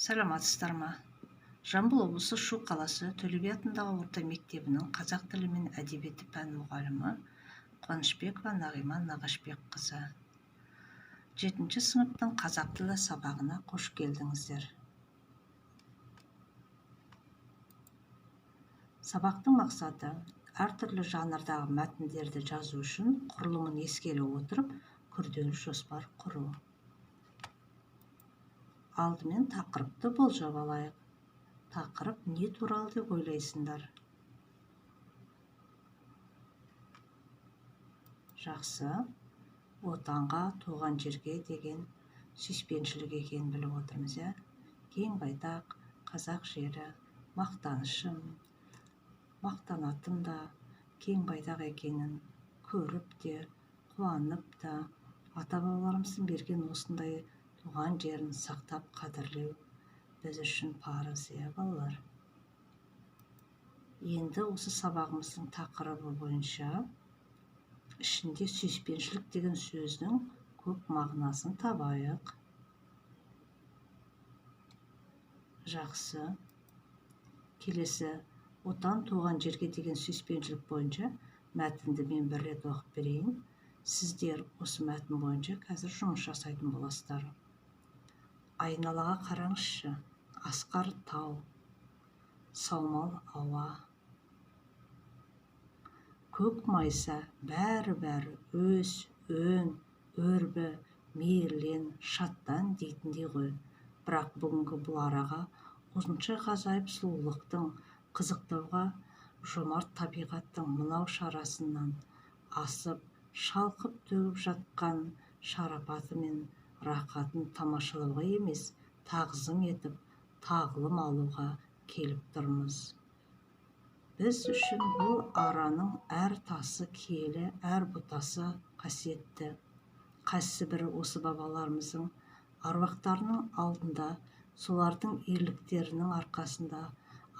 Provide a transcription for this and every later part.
Саламатсыздар ма? Жамбыл облысы, Шу қаласы, Төле би атындағы орта мектебінің қазақ тілі мен әдебиеті пән мұғалімі Қуанышбекова Нағима Нағашбекқызы. Жетінші сыныптың қазақ тілі сабағына қош келдіңіздер. Сабақтың мақсаты: әртүрлі жанрдағы мәтіндерді жазу үшін құрылымын ескере отырып, күрделі жоспар құру. Алдымен тақырыпты болжап алайық. Тақырып не туралы деп ойлайсыңдар? Жақсы, отанға, туған жерге деген сүйіспеншілік екенін біліп отырмыз, иә? Кең байтақ қазақ жері мақтанышым, мақтанатын да кең байтақ екенін көріп те, қуанып та, ата-бабаларымыздың берген осындай туған жерін сақтап, қадірлеу біз үшін парыз, иә, балалар? Енді осы сабағымыздың тақырыбы бойынша ішінде сүйіспеншілік деген сөздің көп мағынасын табайық. Жақсы. Келесі отан, туған жерге деген сүйіспеншілік бойынша мәтінді мен бір рет оқып берейін. Сіздер осы мәтін бойынша қазір жұмыс жасайтын боласыздар. Айналаға қараңызшы: асқар тау, саумал ауа, көк майса, бәрі-бәрі өс, өн, өрбі, мейірлен, шаттан дейтіндей ғой. Бірақ бүгінгі бұл араға осынша ғажайып сұлулықтың, қызықтауға жомарт табиғаттың мынау шарасынан асып, шалқып төгіп жатқан шарапаты мен рақатын тамашалауға емес, тағзым етіп, тағлым алуға келіп тұрмыз. Біз үшін бұл араның әр тасы киелі, әр бұтасы қасиетті. Қайсы бірі осы бабаларымыздың аруақтарының алдында, солардың ерліктерінің арқасында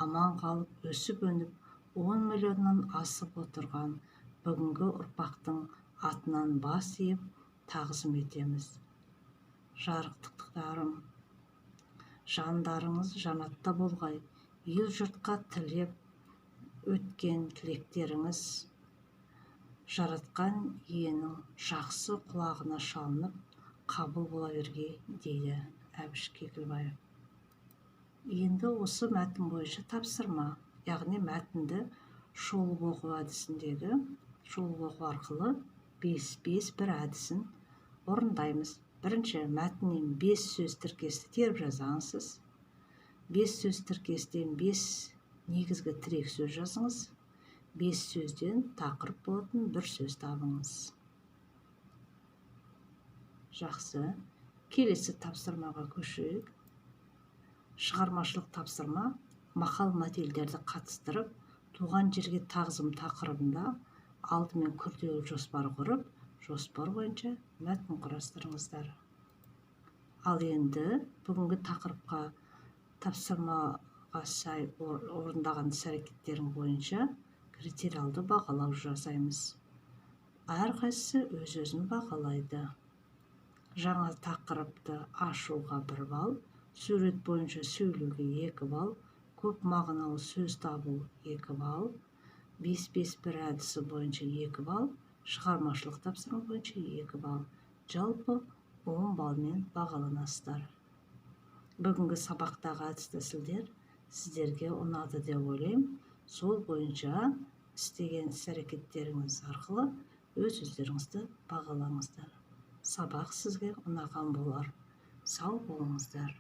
аман қалып, өсіп-өніп, 10 миллионнан асып отырған бүгінгі ұрпақтың атынан бас иіп, тағзым етеміз. Жарықтықтарым, жандарыңыз жаннатта болғай, ел-жұртқа тілеп өткен тілектеріңіз Жаратқан иенің жақсы құлағына шалынып, қабыл бола бергей, дейді Әбіш Кекілбаев. Енді осы мәтін бойынша тапсырма, яғни мәтінді шолып оқу әдісіндегі шолып оқу арқылы 5-5-1 әдісін орындаймыз. Бірінші, мәтіннен бес сөз тіркесті теріп жазасыз. Бес сөз тіркестен бес негізгі тірек сөз жазыңыз. Бес сөзден тақырып болатын бір сөз табыңыз. Жақсы, келесі тапсырмаға көшейік. Шығармашылық тапсырма: мақал мәтелдерді қатыстырып, туған жерге тағзым тақырыбында алдымен күрделі жоспар құрып, жоспар бойынша мәтін құрастырыңыздар. Ал енді бүгінгі тақырыпқа, тапсырмаға сай орындаған іс әрекеттерің бойынша критериалды бағалау жасаймыз. Әрқайсысы өз өзін бағалайды. Жаңа тақырыпты ашуға 1 балл, сурет бойынша сөйлеуге 2 балл, көп мағыналы сөз табу 2 балл, 5-5-1 әдісі бойынша 2 балл, шығармашылық тапсырма бойынша 2 балл. Жалпы 10 баллмен бағаланасыздар. Бүгінгі сабақтағы әдіс тәсілдер сіздерге ұнады деп ойлаймын. Сол бойынша істеген іс әрекеттеріңіз арқылы өз өздеріңізді бағалаңыздар. Сабақ сізге ұнаған болар. Сау болыңыздар.